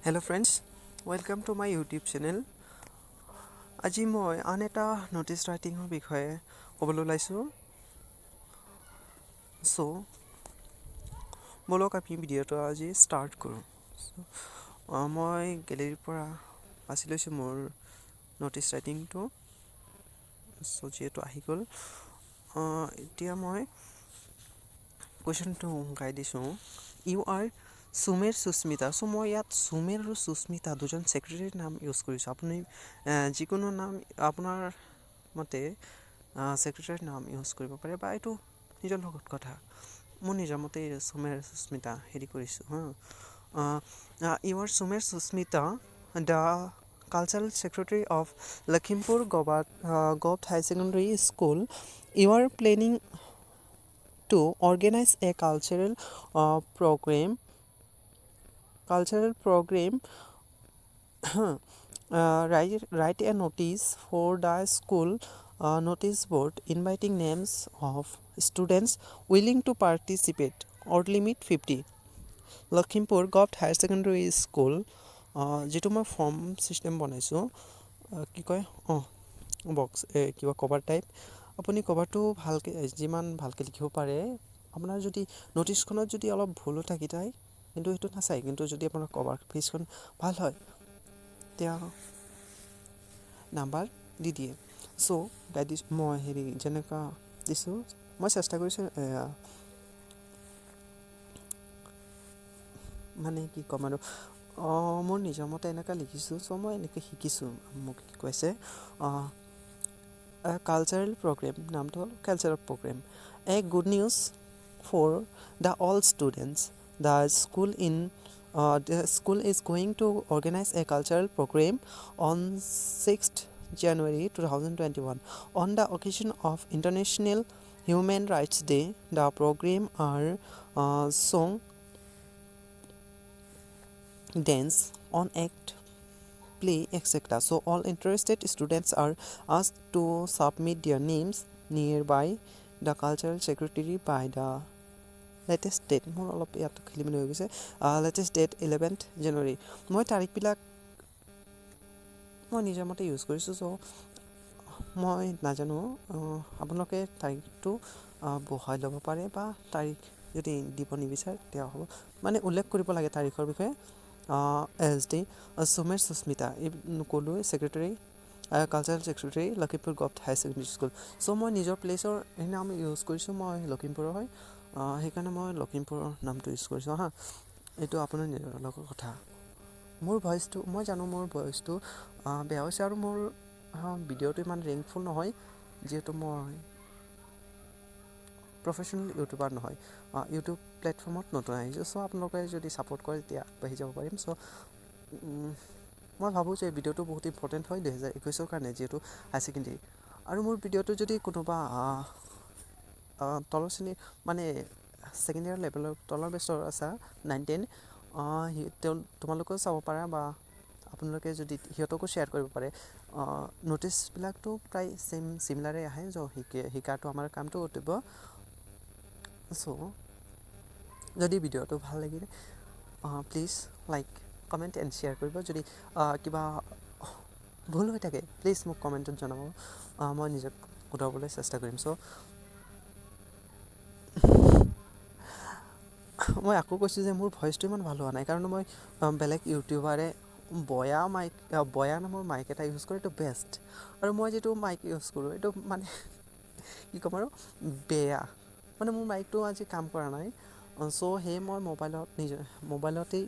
Hello friends, welcome to my YouTube channel. আজি মই আন এটা ন'টিছ ৰাইটিঙৰ বিষয়ে ক'বলৈ ওলাইছোঁ। চ' ব'লক, আমি ভিডিঅ'টো আজি ষ্টাৰ্ট কৰোঁ। মই গেলেৰীৰ পৰা বাছি লৈছোঁ মোৰ ন'টিছ ৰাইটিংটো। চ' যিহেতু আহি গ'ল, এতিয়া মই কুৱেশ্যনটো গাই দিছোঁ। You are Sumer Susmita. চ' মই ইয়াত সুমেৰ আৰু সুস্মিতা দুজন ছেক্ৰেটেৰীৰ নাম ইউজ কৰিছোঁ। আপুনি যিকোনো নাম আপোনাৰ মতে ছেক্ৰেটেৰীৰ নাম ইউজ কৰিব পাৰে বা এইটো নিজৰ লগত কথা। মোৰ নিজৰ মতে সুমেৰ সুস্মিতা হেৰি কৰিছোঁ। হা, you are Sumer Susmita, the cultural secretary of Lakhimpur Govt High Secondary School. You are planning to organize a cultural program. Write a notice for the school notice board inviting names of students willing to participate, word limit 50. Lakhimpur Govt Higher Secondary School. যিটো মই form system বনাইছোঁ, কি কয়, অঁ, box কিবা cover type. আপুনি কভাৰটো ভালকৈ, যিমান ভালকৈ লিখিব পাৰে। আপোনাৰ যদি ন'টিছখনত যদি অলপ ভুলো থাকি যায়, কিন্তু সেইটো নাচায়। কিন্তু যদি আপোনাৰ কভাৰ পেজখন ভাল হয়, তেতিয়া নাম্বাৰ দি দিয়ে। চ' গাই দিছোঁ মই, হেৰি যেনেকুৱা দিছোঁ, মই চেষ্টা কৰিছোঁ। মানে কি ক'ম আৰু, মোৰ নিজৰ মতে এনেকুৱা লিখিছোঁ। চ' মই এনেকৈ শিকিছোঁ, মোক শিকাইছে। কালচাৰেল প্ৰগ্ৰেম, নামটো হ'ল cultural programme. A good news for the all students: the school is going to organize a cultural program on 6th January 2021 on the occasion of International Human Rights Day. The program are song, dance, one act play, etc. So all interested students are asked to submit their names nearby the cultural secretary by the latest date. মোৰ অলপ ইয়াত খেলি মেলি হৈ গৈছে। Latest date 11th January. মই তাৰিখবিলাক মই নিজৰ মতে ইউজ কৰিছোঁ। চ' মই নাজানো, আপোনালোকে তাৰিখটো বহাই ল'ব পাৰে বা তাৰিখ যদি দিব নিবিচাৰে তেতিয়া হ'ব। মানে উল্লেখ কৰিব লাগে তাৰিখৰ বিষয়ে। এছ ডি সুমেৰ সুস্মিতা, এই ক'লোৱে, secretary, cultural secretary, Lakhimpur Govt Higher Secondary School. So মই নিজৰ প্লেচৰ নাম ইউজ কৰিছোঁ। মই লখিমপুৰৰ হয়, সেইকাৰণে মই লখিমপুৰৰ নামটো ইউজ কৰিছোঁ। হা, এইটো আপোনাৰ নিজৰ লগত কথা। মোৰ ভইচটো, মই জানো মোৰ ভইচটো বেয়া হৈছে আৰু মোৰ ভিডিঅ'টো ইমান ৰেংকফুল নহয়, যিহেতু মই প্ৰফেচনেল ইউটিউবাৰ নহয়, ইউটিউব প্লেটফৰ্মত নতুন আহিছোঁ। চ' আপোনালোকে যদি ছাপোৰ্ট কৰে, তেতিয়া আগবাঢ়ি যাব পাৰিম। চ' মই ভাবোঁ যে ভিডিঅ'টো বহুত ইম্পৰ্টেণ্ট হয় 2021ৰ কাৰণে, যিহেতু হায়াৰ ছেকেণ্ডেৰী। আৰু মোৰ ভিডিঅ'টো যদি কোনোবা তলৰ শ্ৰেণীৰ, মানে ছেকেণ্ড ইয়াৰ লেভেলৰ তলৰ বেটছৰ আছা, 9, 10, তেওঁ তোমালোকেও চাব পাৰা বা আপোনালোকে যদি সিহঁতকো শ্বেয়াৰ কৰিব পাৰে। ন'টিছবিলাকতো প্ৰায় ছেইম চিমিলাৰেই আহে। চ' শিকাটো আমাৰ কামটো কৰ্তব্য। চ' যদি ভিডিঅ'টো ভাল লাগিলে, please like, comment and share কৰিব। যদি কিবা ভুল হৈ থাকে, প্লিজ মোক কমেণ্টত জনাব, মই নিজক শুধৰাবলৈ চেষ্টা কৰিম। চ' মই আকৌ কৈছোঁ যে মোৰ ভইচটো ইমান ভাল হোৱা নাই, কাৰণ মই বেলেগ ইউটিউবাৰে বয়া মাইক, বয়া নামৰ মাইক এটা ইউজ কৰে, এইটো বেষ্ট। আৰু মই যিটো মাইক ইউজ কৰোঁ, এইটো মানে কি ক'ম আৰু, বেয়া। মানে মোৰ মাইকটো আজি কাম কৰা নাই। চ' সেয়ে মই মোবাইলত, নিজৰ মোবাইলতেই